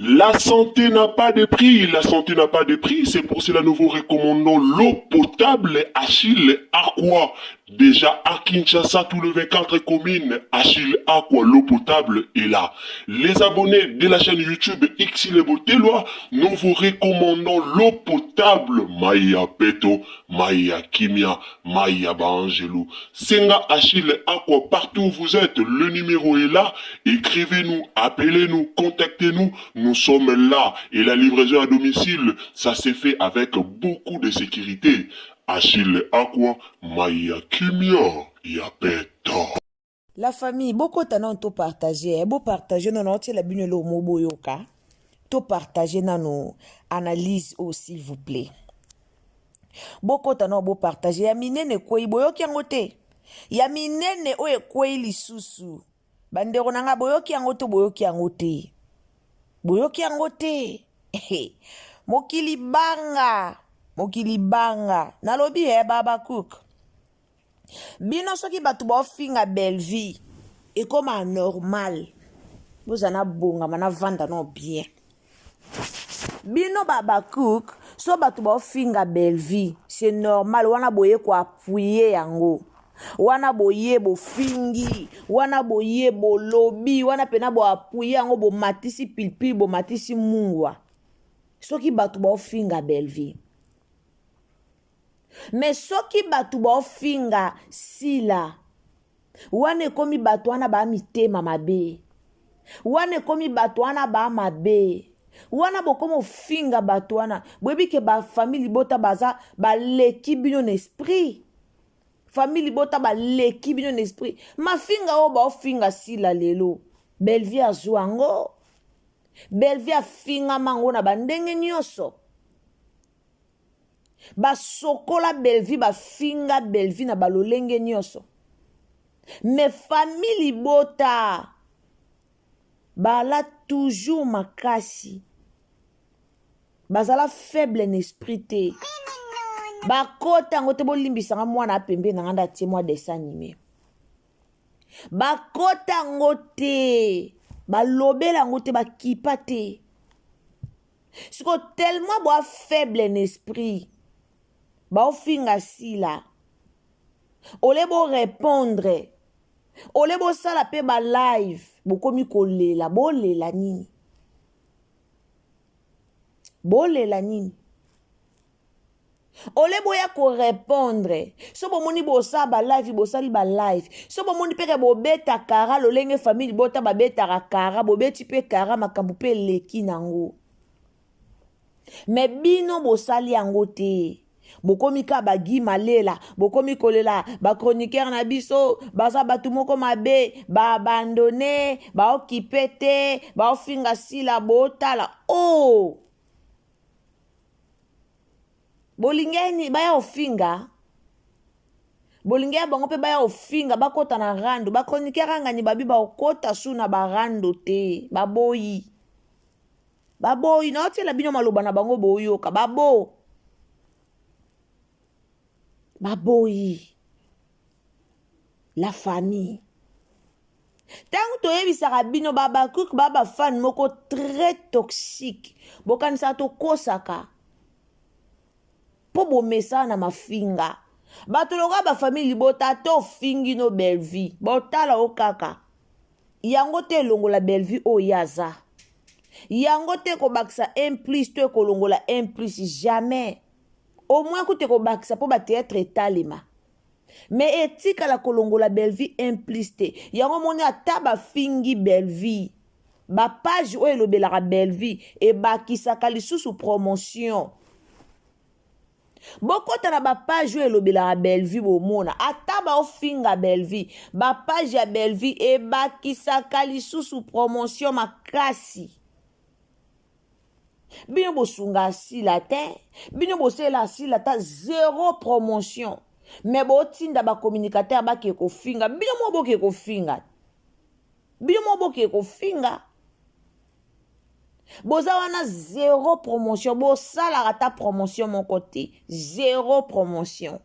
La santé n'a pas de prix, la santé n'a pas de prix, c'est pour cela nous vous recommandons l'eau potable Achille Aqua. Déjà à Kinshasa, tous les 24 communes, Achille Aqua, l'eau potable est là. Les abonnés de la chaîne YouTube Xile Boteloi, nous vous recommandons l'eau potable Maya Peto, Maya Kimia, Maya Baangelou. Senga Achille Aqua, partout où vous êtes, le numéro est là. Écrivez-nous, appelez-nous, contactez-nous. Nous sommes là. Et la livraison à domicile, ça s'est fait avec beaucoup de sécurité. Achille Aqua, Maya Kimia, Yapeto. La famille, bokota nano to partager, eh, bo partager nano otiela bino eloko moko boyoka. To partager nano analyse oyo s'il vous plaît. Bokota nano bo partager ya minene ekwei boyoki yango te. Ya minene oyo ekwei lisusu. Bandeko na nga boyoki yango to boyoki yango te. Boyoki yango te. Mokili banga. Mokili banga. Nalobi eh baba cook. Bino soki bato baofinga Bellevue ekoma normal. Boza na bongama na vanda no bien. Bino baba cook so bato baofinga Bellevue c'est normal wana boye ko appuyer yango. Wana boye bofingi, wana boye bolobi, wana pena bo appuyer yango bomatisi pilipili, bomatisi mungwa. Soki bato baofinga Bellevue. Mais soki bato baofinga Sila, wana ekomi bato wana ba mitema mabe. Wana ekomi bato wana ba mabe. Wana bokomi ofinga bato wana, boyebi ke ba famille libota baza baleki bino na esprit. Famille libota baleki bino na esprit. Mafinga oyo baofinga Sila lelo, Bellevue azwa yango. Bellevue afingama yango na bandenge nyonso. Basokola Bellevue, bafinga Bellevue na balolenge nyonso. Mais famille libota bala toujours makasi. Bazala faible na esprit te. Bakota yango te, bolimbisanga mwana pembe na nga nde atie mwa dessin animé. Bakota yango te, balobela yango te, bakipa te. Siko tellement boa faible na esprit, baofinga Sila. Ole bo répondre, ole bosala pe ba live, bokomi kolela, bolela nini? Bolela nini? Ole boya ko répondre. So bomoni bosala ba live, bosali ba live. So bomoni peke bobeta kara lolenge famille bota babetaka kara, bobeti pe kara makambo pe eleki nango. Mais bino bosali yango te. Bokomi ka ba Guy Malela, bokomi kolela ba chroniqueur na biso, baza batu moko mabe, ba abandonné, ba occupé te, ba ofinga Sila botala. Oh! Bolingeni baya ofinga. Bolingeni bango pe baya ofinga, bakota na rando, ba chroniqueur angani babi ba okota su na ba rando te, baboyi. Baboyi, na otiela bino maloba na bango boyoka, babo. Baboyi. La famille. Tango toyebisaka bino ba bakuk ba ba fan moko très toxique. Bokanisaka tokosaka. Po bomesana na mafinga. Bato lokola ba famille libota to fingi no Bellevue. Botala o kaka. Yango te elongola Bellevue oyo yaza. Yango te kobakisa un plus to ekolongola un plus jamais. Au moins kute kobakisa po ba théâtre etalema. Mais etikala kolongola Bellevue un plus te. Yango moni ata bafingi Bellevue. Ba page oyo elobelaka Bellevue ebakisaka lisusu promotion. Bokota na ba page oyo elobelaka Bellevue bomona ata baofinga Bellevue, ba page ya Bellevue ebakisaka lisusu promotion makasi. Bino bosunga Asila te, bino bosela Asila ta zéro promotion. Mais botinda ba communicateur bake kofinga, bino mo boke kofinga. Bino mo boke kofinga. Boza wana zéro promotion, bosalaka ta promotion moko te, zéro promotion.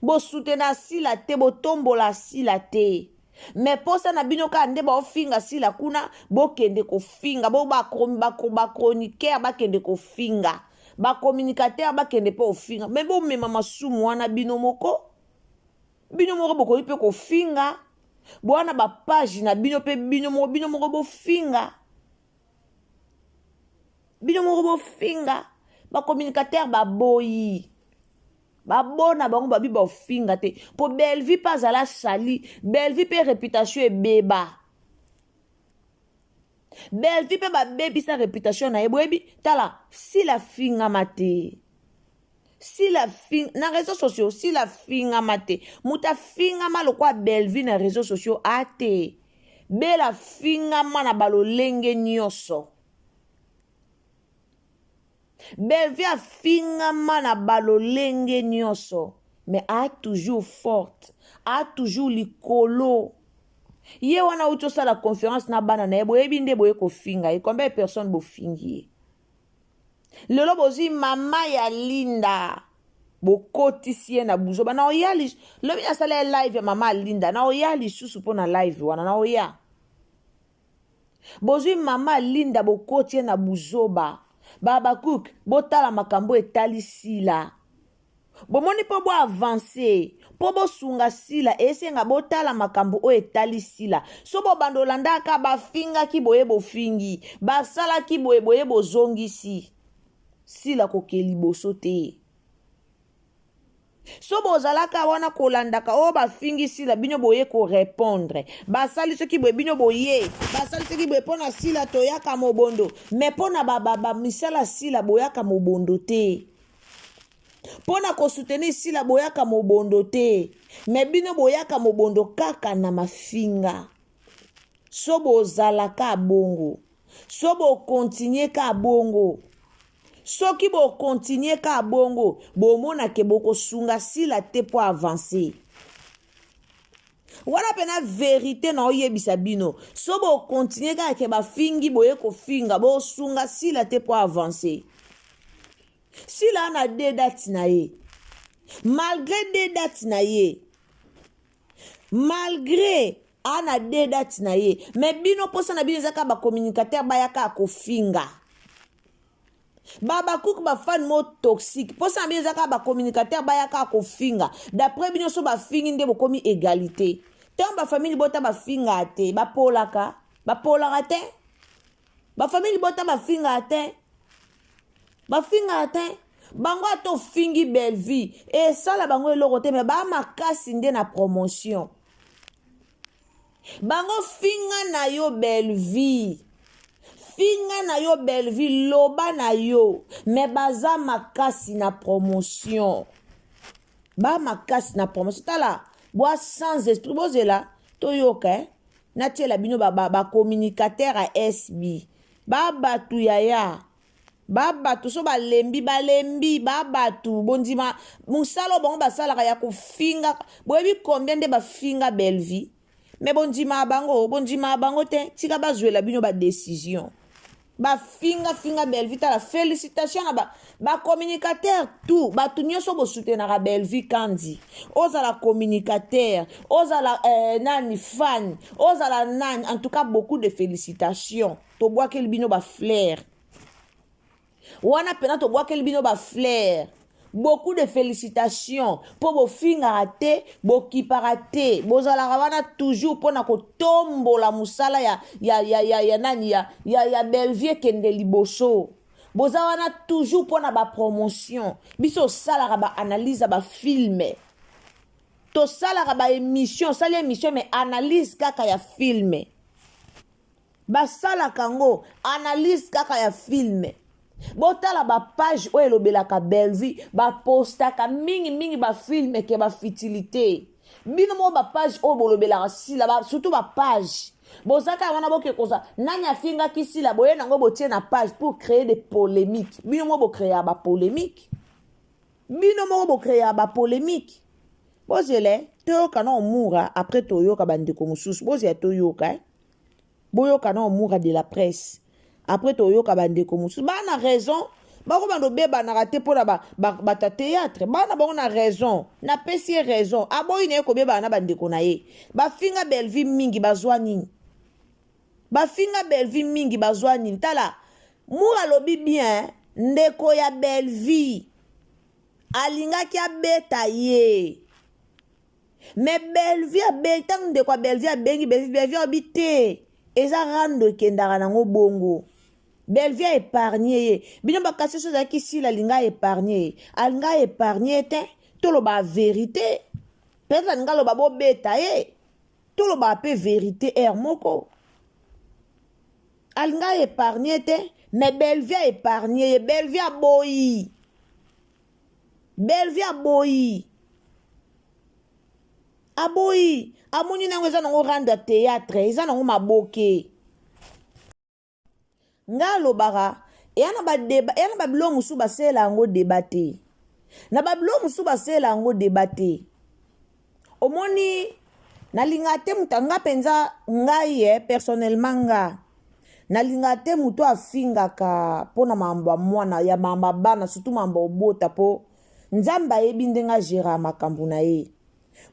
Bosutena Asila te, botombola Asila te. Me posa na bino kaka nde baofinga Sila kuna, bokende kofinga bo bachroniqueur bakende kofinga, bacommunicateur bakende mpe kofinga. Me bomema masumu wana bino moko, bino moko bokoki mpe kofinga bwana bapage na bino mpe bino moko, bino moko bofinga, bino moko bofinga. Bacommunicateur baboyi, babona bango babi baofinga te, mpo Bellevue mpe azala sali, Bellevue mpe réputation ebeba, Bellevue mpe babebisa réputation na ye. Boyebi, tala, Sila fingama te, Sila fing na réseaux sociaux, Sila fingama te. Moto afingama lokwa Bellevue na réseaux sociaux a te. Bela fingama na balolenge nyonso, Bellevue afingama na balolenge nyonso, mais a toujours forte, a toujours likolo. Ye wana auti osala conférence na bana na ye. Boyebi nde boye kofinga ye, combien de personnes bofingi ye? Lelo bozwi mama ya Linda, bokotisi ye na buzoba. Na oya lobi nasala ye live ya mama Linda, na oya lisusu mpo na live wana na oya. Bozwi mama Linda, bokoti ye na buzoba. Babakuk, botala makambo etali Sila. Bomoni, mpo boavance, mpo bosunga Sila, esenga botala makambo oyo etali Sila. So bobanda olandaka, bafingaki boye, bofingi, basalaki boye boye, bozongisi Sila koke liboso te. So bozalaka wana kolandaka oyo bafingi Sila, bino boye korépondre, basali soki boye, bino boye basali soki boye. Mpo na Sila toyaka mobondo, me mpo na bamisala Sila boyaka mobondo te. Mpo na kosoutenir Sila boyaka mobondo te, me bino boyaka mobondo kaka na mafinga. So bozalaka bongo, so bokontinue ka bongo, soki bokontinue ka bongo, bomonake bokosunga Sila te mpo avance. Wana mpena verité na oyebisa bino. So bokontinue kaka ke bafingi, boye kofinga, bosunga Sila te mpo avance. Sila na deux dates na ye, malgré deux dates na ye, malgré ana deux dates na ye, me bino mposa na bino eza kaka bacommunicateur bayaka kofinga. Babakuku, bafani mo toxique, mposa na bino eza kaka bacommunicateur bayaka kofinga. D'après bino, so bafingi nde bokomi égalité. Ntango bafamille bota bafinga te, bapolaka, bapolaka te. Bafamille bota bafinga te, bafinga te. Bango ata ofingi Bellevue, esala bango eloko te. Me baa makasi nde na promotion. Bango finga na yo Bellevue, finga na yo Bellevue, loba na yo, me baza makasi na promotion, ba makasi na promotion. Tala, bwa sans esprit. Bozela toyoka, eh? Natiela bino bacommunicateur ba ya SB, babato yaya, babato so balembi, balembi babato. Bondima mosala oyo bango basalaka ya kofinga. Boyebi combien nde bafinga Bellevue? Me bondima bango, bondima bango te. Tika bazwela bino badécision. Bafingafinga Bellevue. Tala, félicitation na bacommunicateur ba tout, bato nyonso bosoutenaka Bellevue Kandi. Ozala communicateur, ozala nani, fan, ozala nani, en tout cas beaucoup de félicitations. Tobwakeli bino bafleur wana mpena, tobwakeli bino bafleur. Beaucoup de félicitations mpo bofingaka te, bokipaka te, bozalaka wana toujours mpona kotombola mosala ya nani, ya Bellevue ekende liboso. Boza wana toujours mpona bapromotion. Biso osalaka baanalyse ya bafilm, tosalaka baémission, osali émission mais analyse kaka ya film. Basalaka yango analyse kaka ya film. Botala bapage oyo elobelaka Bellevue, bapostaka mingimingi bafilm ke bafutilité. Bino moko bapage oyo bolobelaka Sila ba, surtout bapage boza kaka wana, boke koza nani afingaki Sila, boye nango botie na page pour créer des polémiques. Bino moko bocréa bapolémique, bino moko bocréa bapolémique. Bozela toyoka na Omura, après toyoka bandeko mosusu. Bozela toyoka, eh? Boyoka na Omura de la presse, après toyoka bandeko mosusu. Baa na raison. Bakobanda obebanaka te mpo na bato ya théâtre. Bana bango na raison. Napesi ye raison. Aboyi na ye kobebana na bandeko na ye. Bafinga Bellevue mingi bazwa nini? Bafinga Bellevue mingi bazwa nini? Tala, Mura alobi bien, ndeko ya Bellevue alingaki abeta ye. Mais Bellevue abengi, ntango ndeko ya Bellevue abengi Bellevue, Bellevue alobi te, eza rando ekendaka nango bongo. Bellevue a épargne ye. Bino bakasi so ezalaki Sila alinga épargne ye. Alinga épargne ye te, toloba vérité. Peut-être alinga aloba bobeta ye. Toloba pe vérité heure moko. Alinga épargne te, mais Bellevue a épargne ye. Bellevue aboyi. Bellevue aboyi. Aboyi. Amoni nango eza nango rando ya théâtre, eza nango maboke. Nga alobaka eya na ba débat, eya na ba biloko mosusu basalela yango débat te. Na ba biloko mosusu basalela yango débat te. Omoni nalinga te moto nga mpenza ngai eh, personnellement nga nalinga te moto afingaka mpo na mambo ya mwana ya mambo ya bana surtout mambo obota mpo Nzambe ayebi ndenge agera makambo na ye.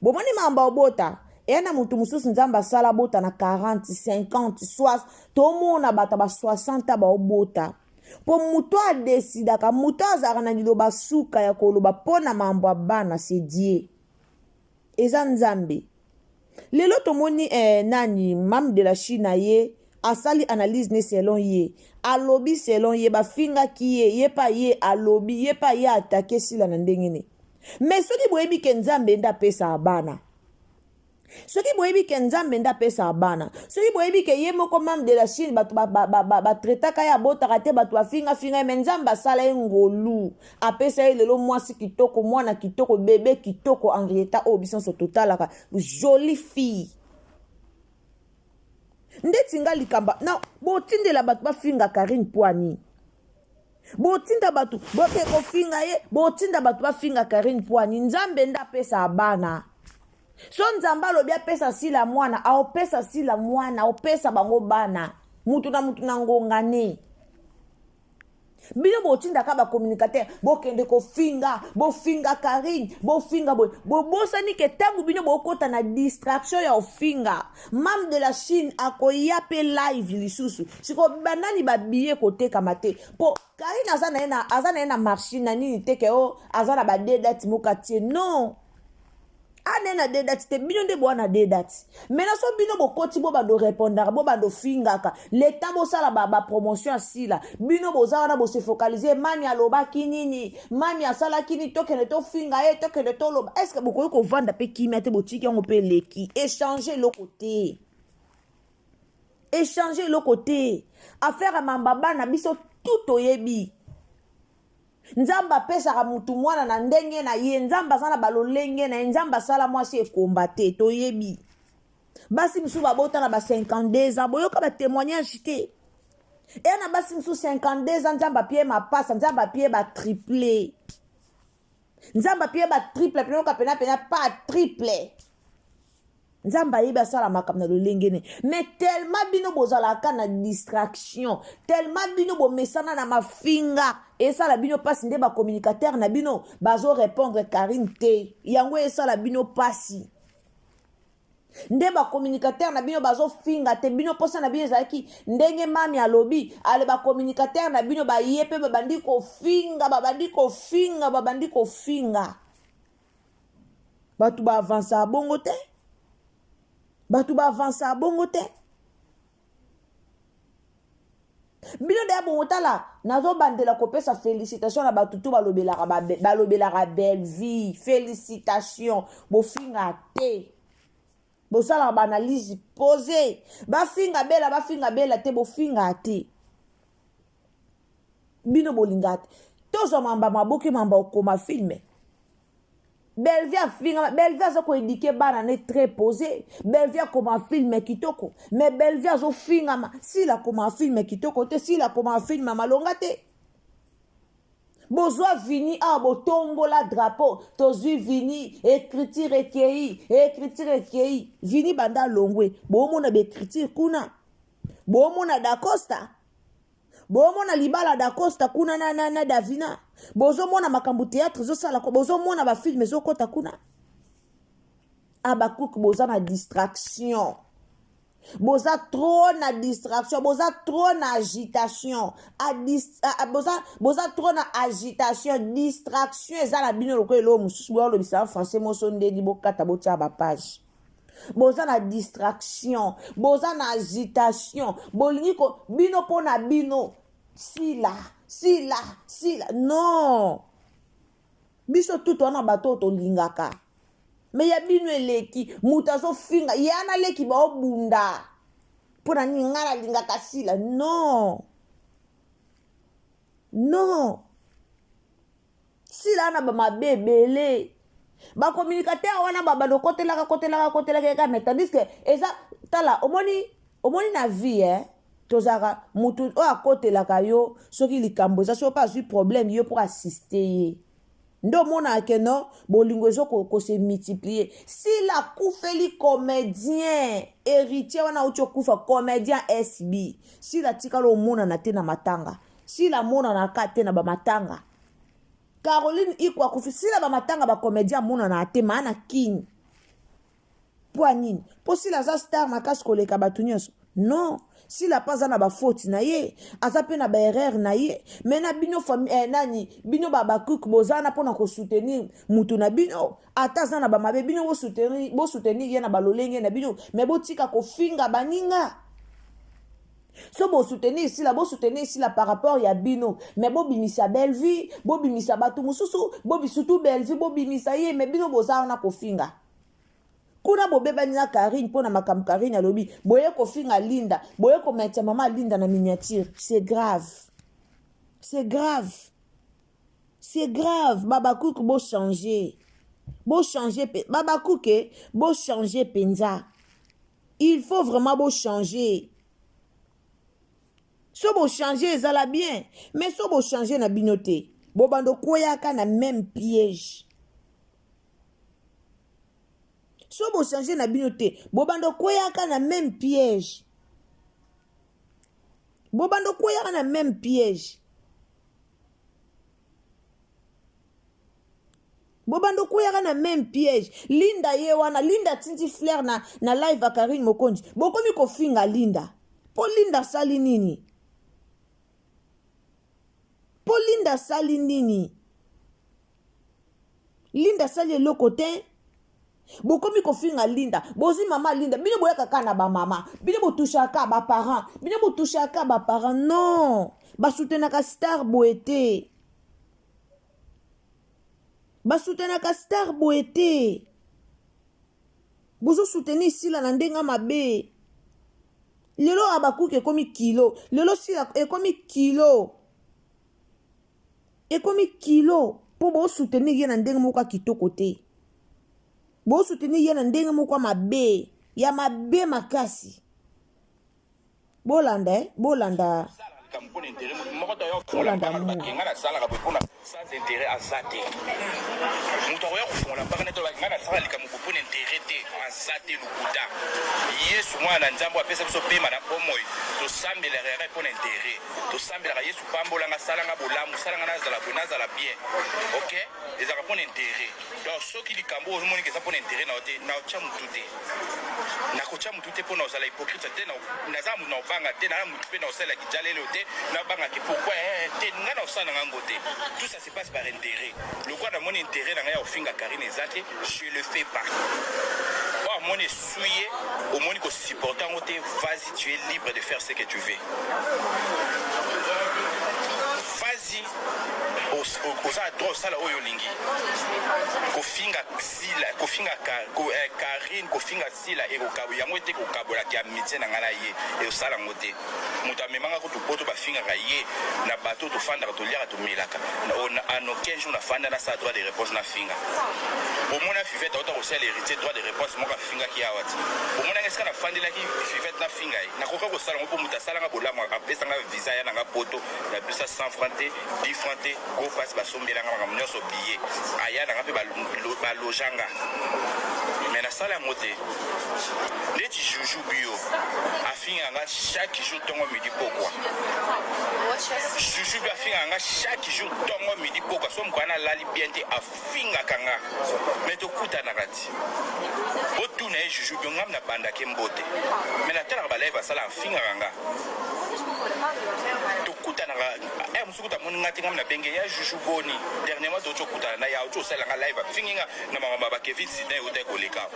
Bomoni mambo obota eya na moto mosusu Nzambe asala bota na 40 50 60 tomona bato ba 60 baobota mpo moto adesidaka moto azalaka na liloba suka ya koloba mpo na mambo ya bana c'est Dieu eza Nzambe. Lelo tomoni eh, nani Mame de la Chine ye asali analyse ne selon ye alobi selon ye bafingaki ye ye pa ye alobi ye pa ye atake Sila na ndenge ne. Mais soki boyebi ke Nzambe nde apesaka bana, soki boyebi ke Nzambe nde apesaka bana, soki boyebi ke ye moko Mame de la Chine bato batretaka ye abotaka te, bato bafingafinga ye, mais Nzambe asala ye ngolu, apesa ye lelo mwasi kitoko, mwana kitoko, bebe kitoko, Henrietta oyo biso nyonso totalaka, jolie fille. Ndeti nga likamba na botindela bato bafinga Karine Pwani, botinda bato boke kofinga ye, botinda bato bafinga Karine Pwani. Nzambe nde apesa bana. So Nzambe alobi apesa Sila mwana, aopesa Sila mwana, aopesa bango bana, mutu na mutu na ngonga ne. Bino botindaka ba communicateur bokende kofinga, bofinga Karine, bofinga boye, bobosani ke ntango bino bokota na distraction ya ofinga, Mame de la Chine akoya pe live lisusu. Siko banani ba billet kotekama te po Karine aza na ye na, aza na ye na marché na nini te ke o aza na ba deux dates moko atie non. Ane na deux dates te, bino nde boa na deux dates. Maintenant so bino bokoti bo bando répondre, bo bando fingaka, l'état bosala ba, ba promotion ya Sila, bino boza wana bo se focaliser, mami alobaki nini, mami asalaki nini, tokende tofinga ye, tokende toloba. Est-ce que bokoki kovanda pe kimia te, botiki yango pe eleki, échanger eloko te. Échanger eloko te. Affaire ya mamba bana biso tout toyebi. Nzambe apesaka mutu mwana na ndenge na ye, Nzambe aza na balolenge na ye, Nzambe asala mwasi ekomba te, toyebi. Basi misusu babota na ba 52 ans, boyoka ba témoignage te. Eya na basi misusu 52 ans, Nzambe apie mapasa, Nzambe apie ba triplé. Nzambe apie ba triple, pena yoka pena pena pa triple. Nzambe ayebi asala makambo na lolenge ne. Mais tellement bino bozalaka na distraction, tellement bino bomesana na mafinga, esala bino pasi nde ba communicateur na bino bazo répondre Karine te. Yango esala bino pasi. Nde ba communicateur na bino bazo finga te, bino posa na bino ezalaki ndenge mami alobi, ale ba communicateur na bino baye pe babandi kofinga, babandi kofinga, babandi kofinga. Bato ba avansa bongo te. Bato ba avansa bongo te. Bino deya bongo tala, nazobandela kopesa félicitation na bato tu balobelaka ba, balobelaka Bellevue. Félicitation, bofinga te. Bosalaka ba analyse posée. Bafinga Bella, bafinga Bella te, bofinga te. Bino bolinga te. Tozwa mamba maboke mamba okoma film. Bellevue afinga, Bellevue aza ko éduquer bana ne très posé. Bellevue akoma film kitoko, mais Bellevue azo fingama. S'il akoma film kitoko te, s'il akoma film malonga te. Bozwa Vini awa botombola drapeau, tozwi Vini, écriture ekei, écriture ekei. Vini banda longwe, bomona ba écriture kuna. Bomona Dacosta. Bomona libala Dacosta kuna na, na, na Davina. Bozomona makambo théâtre ezosala, bozomona ba film ezokota kuna. Abakouk boza na distraction. Boza trop na distraction, boza trop na agitation. A dis, a, a, boza, boza trop na agitation, distraction eza na bino lokola eloko mosusu boya olobisa français moso ndeni bokata botia ba page. Boza na distraction, boza na agitation, bolingi ko bino mpo na bino sila sila sila non. Biso tutu wana bato oyo tolingaka me ya bino eleki moto azofinga ye ana leki baobunda mpo na nini ngai nalingaka sila non non sila wana bamabe ebele bacommunicateur wana babanda kotelaka kotelaka kotelaka eka mais tandis que eza tala omoni omoni na vie eh? Tozalaka motu oyo akotelaka yo soki likambo eza soki mpe azwi problème yo mpo assiste ye nde omonaka ke non bolingo ezo kose multiplier. Sila akufeli comédien héritier wana auti okufa comédien SB. Sila atikala omonana te na matanga, sila amonanaka te na bamatanga. Caroline Iko akufi, sila bamatanga bacomédien amonana te maa na kini. Mpo nini? Mpo sila aza star makasi koleka bato nyonso? Non, sila mpe aza na bafaute na ye, aza mpe na baerreur na ye. Me na bino nani bino babakuke boza wana mpona kosoutenir mutu na bino, ata aza na bamabe bino bosoutenir ye na balolenge na bino, me botika kofinga baninga. So bosoutenir sila, bosoutenir sila par rapport ya bino, me bobimisa Bellevue, bobimisa bato mosusu, surtout Bellevue bobimisa ye, me bino boza wana kofinga. Kuna bobebani na Karine mpona makambo Karine alobi, boye kofinga Linda, boye kometia mama Linda na miniature. C'est grave, c'est grave, c'est grave. Babakuku bochanger, bochanger babakuke bochanger mpenza. Il faut vraiment bochanger. So bochanger ezala bien, mais so bochanger na bino te, bobando kweyaka na même piège. So bochanger na bino te, bobando kweyaka na même piège. Bobando kweyaka na même piège. Bobando kweyaka na même piège. Linda ye wana, Linda tindi fleur na, na live ya Karine Mokonzi. Bokomi kofinga Linda. Po Linda sali nini? Po Linda sali nini? Linda sali eloko te. Bokomi kofinga Linda, bozwi mama Linda, bino boyaka kaka na bamama, bino botushaka baparent, bino botushaka baparent. Non, basutenaka star boye te, basutenaka star boye te. Bozosoutenir sila na ndenge mabe. Lelo abakuki ekomi kilo, lelo sila ekomi kilo, ekomi kilo mpo bosoutenir ye na ndenge moko ya kitoko te, bosoutenir ye na ndenge moko ya mabe, ya mabe makasi. Bolanda bolanda bolanda nga nasalaka boye mpona sans intérêt aza te. Moto akoya kofongola mpaka nete nga nasala likambo boye mpona intérêt te, aza te. Lokuta. Yesu mwana na Nzambe apesa biso pema na bomoi, tosambelaka yaka mpona intérêt, tosambelaka Yesu pambolanga, salanga bolamu, salanga nazala boye, nazala bien, ok, ezalaka mpona intérêt. Donc soki likambo oyo omoniki eza mpona intérêt na yo te, naotya motu te, nakotya motu te mpona ozala hypocrite te. Naza motu na obanga te, naza motu mpe na osalelaki jalelo te, nabangaki pourquoi te, nga na osala na ngango te. Tout ça se passe par intérêt. Lokola namoni intérêt na ngai ya kofinga Karine eza te, je le fais pas. Oyo amoni esui ye, omoni kosupporte yango te, vas-y, tu es libre de faire ce que tu veux, vas-y, oza na droit osala oyo olingi. Kofinga Sila, kofinga Karine, kofinga Sila, yango ete kokabolaki ya amitié na ngai na ye, ekosala yango te. Moto amemanga kutu poto, bafingaka ye na bato tofandaka, toliaka, tomelaka. En aucun jour nafanda nasala droit de réponse nafinga. Bomona Fivete auta kosala héritier droit de réponse moko afingaki awa ti bomonanga esika nafandelaki Fivete nafinga ye. Nakoka kosala yango mpo moto asalanga bolamu, apesanga visa ya nanga poto, napesa 100 franc te, 10 franc te, go pass basombelanga makambo nyonso, billet aya nanga mpe balojanga, mais nasala yango te. Neti Juju Bio. Afingaka nga chaque jour tongo midi pokwa. Chouchou pe afingaka nga chaque jour tongo midi pokwa. So mokwana alali bien te afingaka nga. Mais tokutanaka ti. Botuna ye Chouchou bio ngam na bandake mbote. Mais natalaka ba live asala afingaka nga. Tokutanaka eh mosusu kuta amoni nga te ngam na benge ya Chouchou boni. Dernièrement toki okutana na ya oki osala nga live afingi nga na makambo ya ba Kevin Sidney eutaki koleka.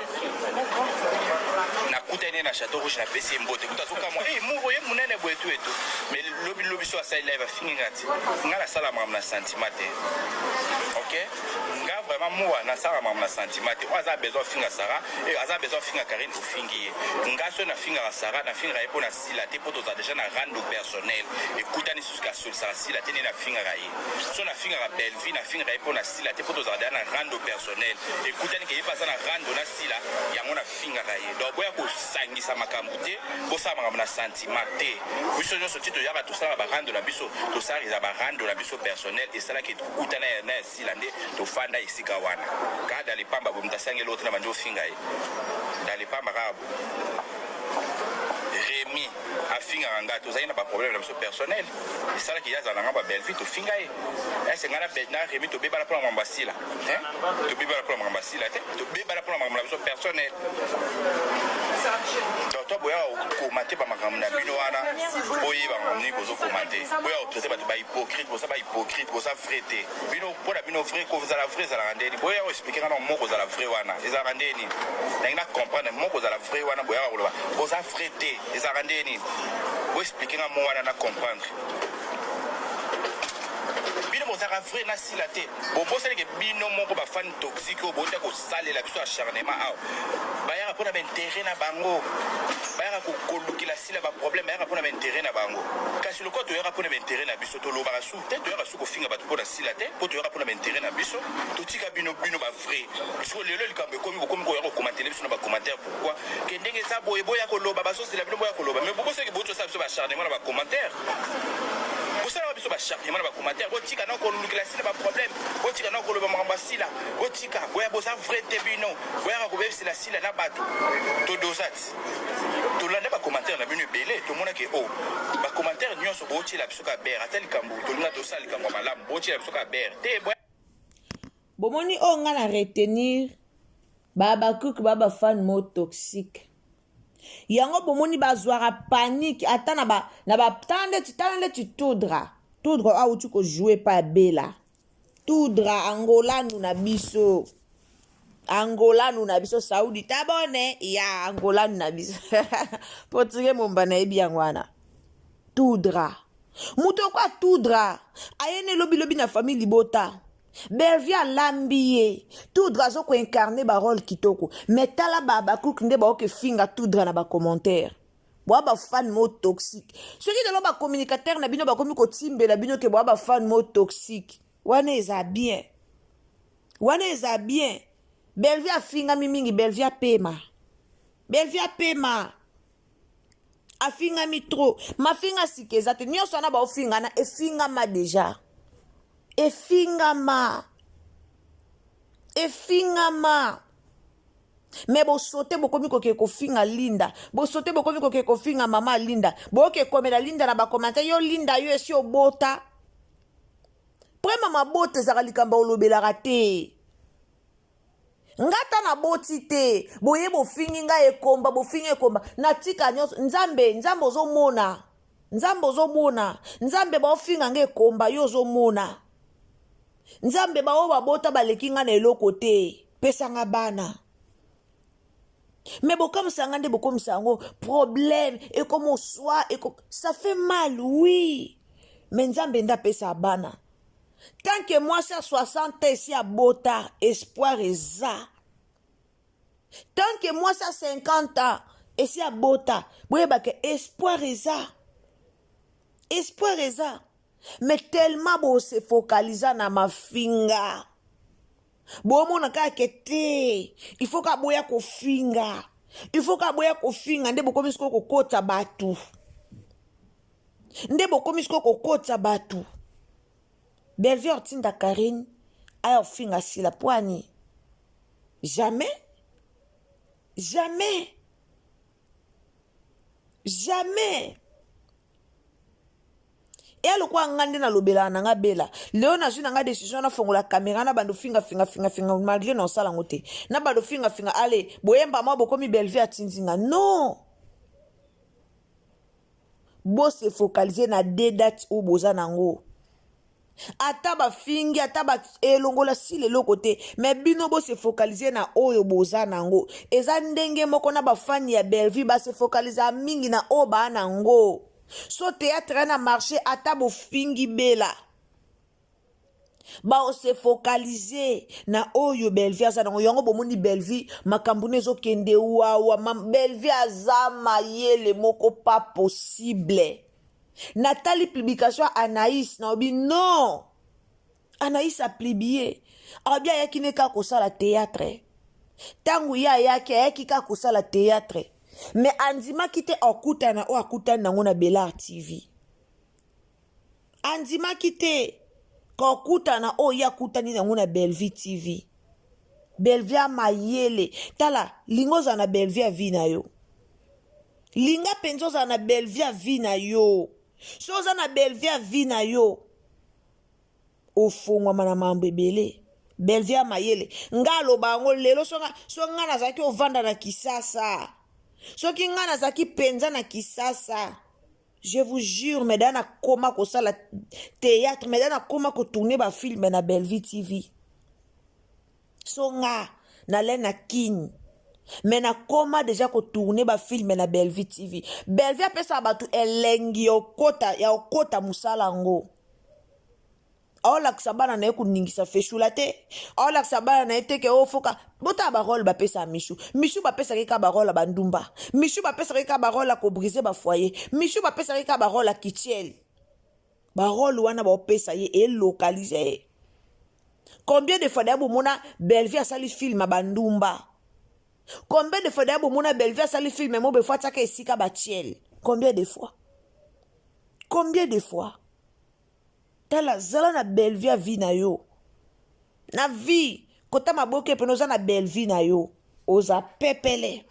Nakutani ye na Chateau Rouge napesi ye mbote kutu azokamwa hey, muro ye munene boye tu etu mais lobi lobi so asali live afingi nga ti nga nasala makambo na sentiment te ok nga vraiment mua nasala makambo na sentiment te oyo aza besoin afinga Sarah eh, aza besoin afinga Karine ofingi ye nga so nafingaka Sarah nafingaka ye mpo na sila te mpo tozala deja na rando personnel ekutani susu kasolisaka sila te nde nafingaka ye So na fingaka Bellevue na fingaka ye po na Sila te po tozalaka deja na rando personnel ekutani ke ye pe aza na rando na Sila yango na fingaka ye donc boya kosangisa makambu te bosala makambu na sentiment te biso nionso ti toyaka tosalaka ba rando na biso tosalaka eza ba rando na biso personnel esalaki ekutana ya na ya Sila nde tofanda esika wana kaka dans le pamba boye moto asangi eloko te na bandi ofinga ye dans le pamba kaka Remy afingaka nga tozalaki na ba problème na biso personnel esalaki ye azala na ngambo ya Bellevue tofinga ye ese ngai na Remy tobebana mpona makambo ya Sila tobebana mpona makambo ya Sila te tobebana mpona makambo na biso personnel donc to boya kokoma te bamakambo na bino wana boyeba makambo nini bozokoma te boya kotraite bato bahypocrite boza bahypocrite boza vrai te bino mpo na bino vrai kozala vrai ezalaka ndeni boya koexplike nga na moko kozala vrai wana ezalaka ndeni nangi na comprendre moko kozala vrai wana boyaka koloba boza vrai te ezalaka ndenge nini bo explique nga mot wana na comprendre bino bozalaka vrai na sila te bobosani ke bino moko bafani toxique oyo bota kosalela biso acharnement awa bayaka mpona baintere na bango bayaka kolukela sila baproblème bayaka mpona baintere na bango kasi lokola toyaka mpona baintere na biso tolobaka su te toyaka su kofinga bato mpona sila te mpo toyaka mpona baintere na biso totika bino bino ba vrai siko lelo likambo ekomi bokomi koya kokomantele biso na bacommentaire pourquoi ke ndenge eza boye boya koloba bazozela bino boya koloba mais bobosaki bouti osala biso bacharnement na bacommentaire bosalaka biso bacharnement na bacommentaire botika na kolukela sila baproblème botika na koloba makambo ya sila botika boya boza vrai te bino boyaka kobebisela sila na bato todoza ti tolanda bacommentaire na bino ebele tomonaki o oh, bacommentaire nyonso botiela biso ka bere ata likambo tolinga tosala likambo ya malamu botiela biso ka bere te. Bomoni oyo nga na retenir ba habacuc ba ba fan mo toxique yango bomoni bazwaka panique ata na ba na ba tala ndeti tala ndeti toudra toudra awuti ko jouer pa bela toudra angolanu na biso angolanu na biso saudi tabone ya angolanu na biso portugais momba nayebi yango wana toudra moto oko atoudra aye na elobilobi na famille libota Bellevue alambi ye Toudra azo ko incarner ba role kitoko mais tala ba Habacuc nde baoke finga Toudra na ba commentaire boa ba fan mo toxique soki lelo ba communicateur na bino bakomi kotimbela bino ke boa ba fan mo toxique wana eza bien wana eza bien Bellevue afingami mingi Bellevue apema Bellevue apema afingami trop mafinga sika eza te nyonso wana baofingana efingama deja efingama efingama me bosote bokomi kokee kofinga linda bosote bokomi kokee kofinga mama linda boke komela linda na bakomante yo linda yo esi obota prema mabota ezalaka likambo olobelaka te Nga ata na boti te boye bofingi nga ekomba bofingi ekomba natika nyonso nzambe nzambe ozomona nzambe ozomona nzambe baofinga nga ekomba yo ozomona nzambe baoyo babota baleki nga na eloko te pesa nga bana me bokamwisa nga nde bokomisa yango problème ekoma oswa eko... ça fait mal oui me nzambe nde apesa bana Tant que mwasi ya 60 ans esi abota, espoir eza. Tant que mwasi ya 50 ans esi abota, boyeba ke espoir eza. Espoir eza. Mais tellement bo se focalisa na mafinga. Bomona kaka ke te, il faut ka boya kofinga. Il faut ka boya kofinga nde bokomi sikoyo kokota bato. Nde bokomi sikoyo kokotisa bato. Bellevue atinda Carine aya kofinga Sila poani jamais jamais. Jamais. Eya lokola nga nde nalobelaka na nga Bella. Lelo nazwi na nga decision nafongola camera na bando finga finga finga finga malgré na osala yango te. Na bando finga finga allez boyemba mwa bokomi Bellevue atindi nga. Non. Bo se focaliser na deux dates oyo boza nango. Ata bafingi ata ba elongola sila eloko te mais bino bo se focaliser na oyo boza nango. Eza ndenge moko na ba fans ya Bellevue ba se focaliser mingi na oyo baa nango. So théâtre na marché ata bofingi Bella bao se focaliser na oyo Bellevue aza nango. Yango bomoni Bellevue makambo ne ezokende wawa. Bellevue aza mayele moko pas possible. Natali publication ya Anaïs naobi non, Anaïs a publié alobi ayaki ne kaka kosala théâtre. Ntango ye ayaki, ayaki kaka kosala théâtre, mais andimaki te akutana oyo akutani nango na Bellar TV. Andimaki te kokutana oyo ye akutani nango na Bellevue TV. Bellevue ya mayele. Tala, linga ozala na Bellevue ya vie na yo. Linga mpenza ozala na Bellevue ya vie na yo. So oza na Bellevue ya vie na yo, ofongwama na mambo ebele. Bellevue ya mayele. Nga aloba yango lelo, so nga nazalaki ovanda na Kisasa. Soki nga nazalaki mpenza na Kisasa, je vous jure, mais na koma kosala théâtre, mais na koma kotourner ba film na Bellevue TV. So nga nale na Kin, mais na koma déjà kotourner ba film na Bellevue TV. Bellevue apesaka bato elengi ya okota mosala yango. Aolakisa bana na ye koningisa feshula te, aolakisa bana na ye te ke ofoka botala barole bapesaka Michu. Michu bapesaki kaka barole ya bandumba, Michu bapesaki kaka barole ya kobriser bafoyer, Michu bapesaki kaka barole ya kitiel. Barole wana baopesa ye elokalize ye. Combien de fois daya bomona Bellevue asali film ya bandumba? Combien de fois daya bomona Bellevue asali film mo befo atiaka esika batiel? Combien de fois? Combien de fois? Tala, zala na Bellevue ya vie na yo. Na vie, kota maboke pene oza na Bellevue na yo. Oza pepele.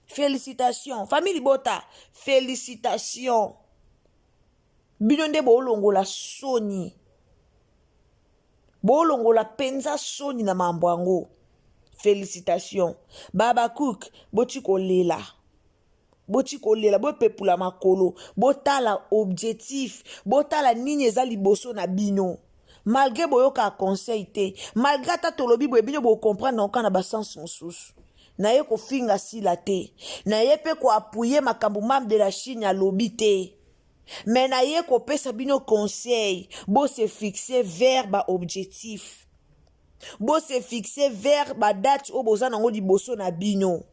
Félicitations. Famille Libota, félicitations. Bino nde bolongola soni. Bolongola penza soni na mambo yango. Félicitations. Baba Cook, boti kolela. Boti kolela, bopepula makolo, botala objectif, botala nini eza liboso na bino. Malgré boyoka conseil te, malgré ata tolobi boye bino bo comprendre na na ba sens mosusu. Naye kofinga sila te, naye pe ko appuyer makambo mame de la Chine alobi te. Mais naye kopesa bino conseil, bo se fixer vers ba objectif. Bo se fixer vers ba date oyo boza nango liboso na bino.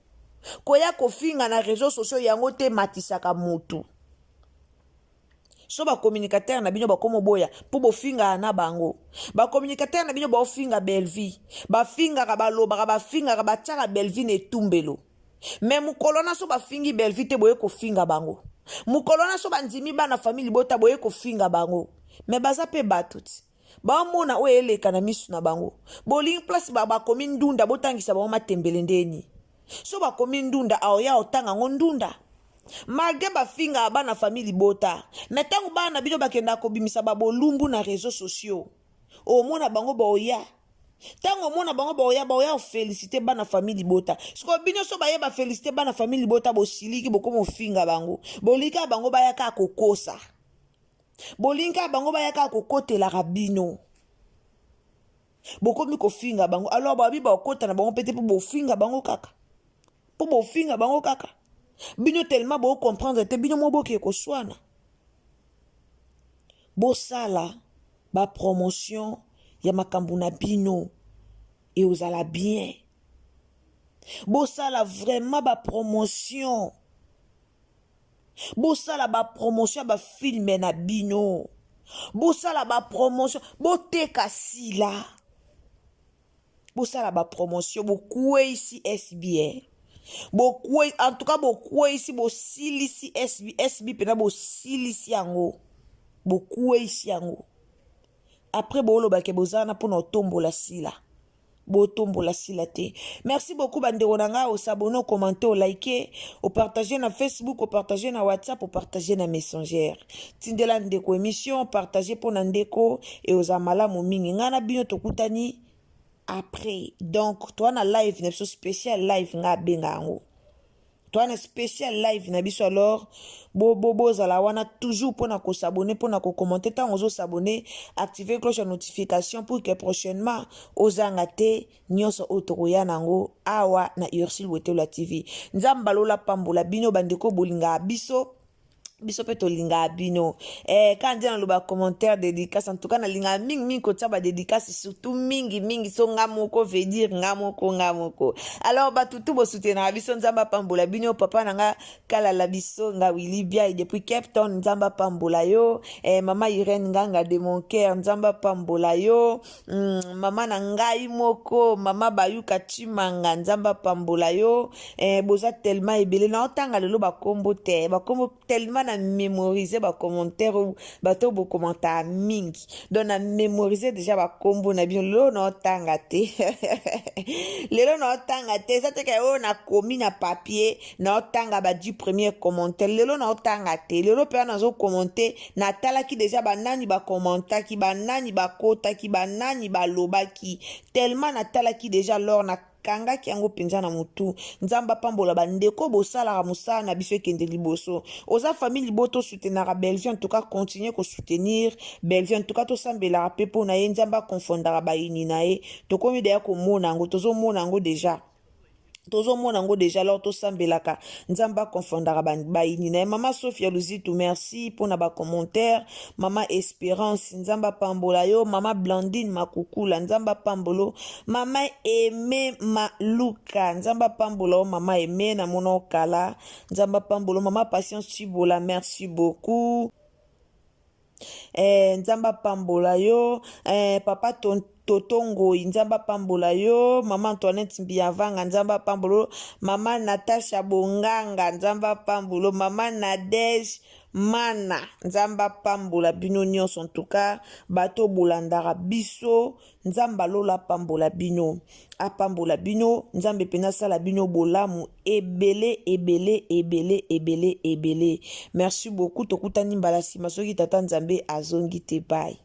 Koya kofinga na réseaux sociaux yango te matisaka mutu. So ba communicateur na bino bakomo boya po bofinga na bango. Ba communicateur na bino baofinga Bellevue, bafingaka, balobaka, bafingaka, batiaka Bellevue na etumbelo. Mais mokolo na so bafingi Bellevue te boye kofinga bango. Mokolo na so bandimi bana famille libota boye kofinga bango. Mais baza pe bato ti. Baomona oyo eleka na misu na bango. Bolingi place ba bakomi ndunda botangisa bango matembele ndeni. So bakomi ndunda aoya otanga ngo ndunda. Malgré bafinga bana famille libota, mais tango bana bino bakenda kobimisa ba bolumbu na réseaux sociaux, omona bango baoya. Tango omona bango baoya, baoya féliciter bana famille libota. Siko bino so baye ba féliciter bana famille libota bosiliki bokomo finga bango. Bolika bango bayaka kokosa. Bolinga bango bayaka kokotelaka bino. Bokomi kofinga bango. Alors babi bakota na bango pete po bofinga bango kaka. Po bofinga bango kaka. Bino tellement bo comprendre te bino moboke koswana. Bosala ba promotion ya makambo na bino et ozala bien. Bosala vraiment ba promotion. Bosala ba promotion ba film na bino. Bosala ba promotion, boteka sila. Bosala ba promotion, bokweyisi SBA. Bokwey, en tout cas bokweyisi, bosilisi SB, SB pena bosilisi yango. Bokweyisi yango. Après bolobake bozana pona otombola sila. Botombola sila te. Merci beaucoup bandeko na ngai, osabone, okommente, olike, opartage na Facebook, opartage na WhatsApp, opartage na Messenger. Tindela ndeko émission, partage mpo na ndeko e oza malamu mingi. Ngai na bino tokutani après. Donc toa na live na biso spécial live, ngai abenga yango toa na spécial live na biso. Alors bozala wana toujours mpona kosabone, mpona kokommente. Ntango ozosabone, active cloche ya notification pour que prochainement ozanga te nyonso oyo tokoya nango awa na Ursule Wetelo TV. Nzambe alola pambola bino bandeko bolingaka biso, biso mpe tolingaka bino. Kaka nde naloba commentaire dédicace. En tout cas nalingaka mingimingi kotia badédicace, surtout mingimingi so nga moko, veut dire nga moko, nga moko. Alors bato tu bosoutenaka biso, Nzambe apambola bino. Papa na nga kalala biso nga Willi Biai depuis Cape Town, Nzambe apambola yo. Mama Irene Nganga de mon cœur, Nzambe apambola yo. Mama na ngai moko, mama Bayuka Chimanga, Nzambe apambola yo. Boza tellement ebele, naotanga lelo bakombo te, bakombo tellement na mémoriser bacommentaire, bato bokommentaka mingi, donc na mémoriser déjà bakombo na bino. Lelo naotanga te, lelo naotanga te. Eza teke oyo nakomi na papier, naotanga ba 10 premier commentaire. Lelo naotanga te. Lelo mpe wana nazokommente, natalaki déjà banani bakommentaki, banani bakotaki, banani balobaki, tellement natalaki déjà. Lors na kangaki yango mpenza na motu. Nzambe apambola bandeko bosalaka mosala na biso ekende liboso. Oza famille liboto, osoutenaka Bellevue, en tout cas continue kosoutenir Bellevue. En tout cas tosambelaka mpe mpo na ye, Nzambe akonfondaka bayini na ye. Tokomi deya komona yango, tozomona yango déjà, tozomona yango déjà. Alors tosambelaka Nzambe akonfondaka bayini na ye. Mama Sofia Luzitu, merci mpona bacommentaire. Mama Espérance, Nzambe apambola yo. Mama Blandine Makukula, Nzambe apambola. Mama Eme Maluka, Nzambe apambola yo. Mama Eme, namona okala, Nzambe apambola. Mama Patience Chibola, merci beaucoup. Nzambe apambola yo. Papa Toto Ngoi, Nzambe apambola yo. Mama Antoinette Mbiavanga, Nzambe apambola yo. Mama Natasha Bonganga, Nzambe apambola yo. Mama Nadege Mana, Nzambe apambola bino nyonso. En tout cas bato bolandaka biso, Nzambe alola apambola bino, apambola bino. Nzambe mpena asala bino bolamu ebele ebele ebele ebele ebele. Merci beaucoup. Tokutani mbala nsima soki tata Nzambe azongi te. Bye.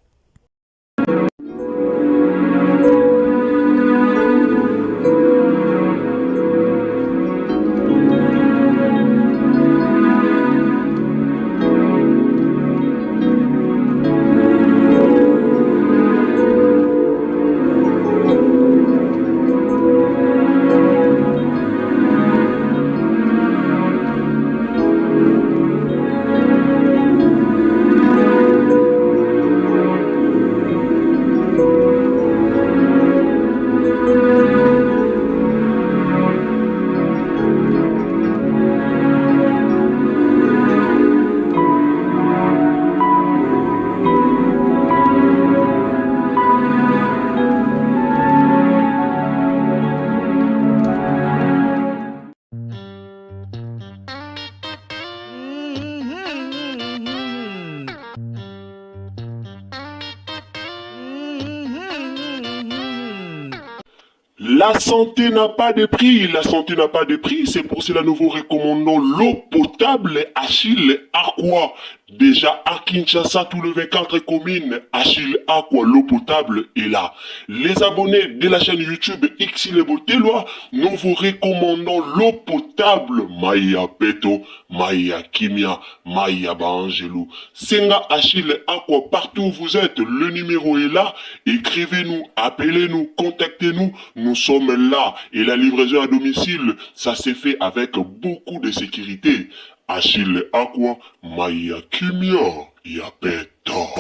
La santé n'a pas de prix, la santé n'a pas de prix, c'est pour cela nous vous recommandons l'eau potable Achille Aqua. Déjà à Kinshasa, tout le 24 communes, Achille Aqua, l'eau potable est là. Les abonnés de la chaîne YouTube Xile Boteloi, nous vous recommandons l'eau potable Maya Peto, Maya Kimia, Maya Baangelou. Senga Achille Aqua, partout où vous êtes, le numéro est là. Écrivez-nous, appelez-nous, contactez-nous. Nous sommes là. Et la livraison à domicile, ça s'est fait avec beaucoup de sécurité. Achille Aqua, Maya Kimia, Yapeto.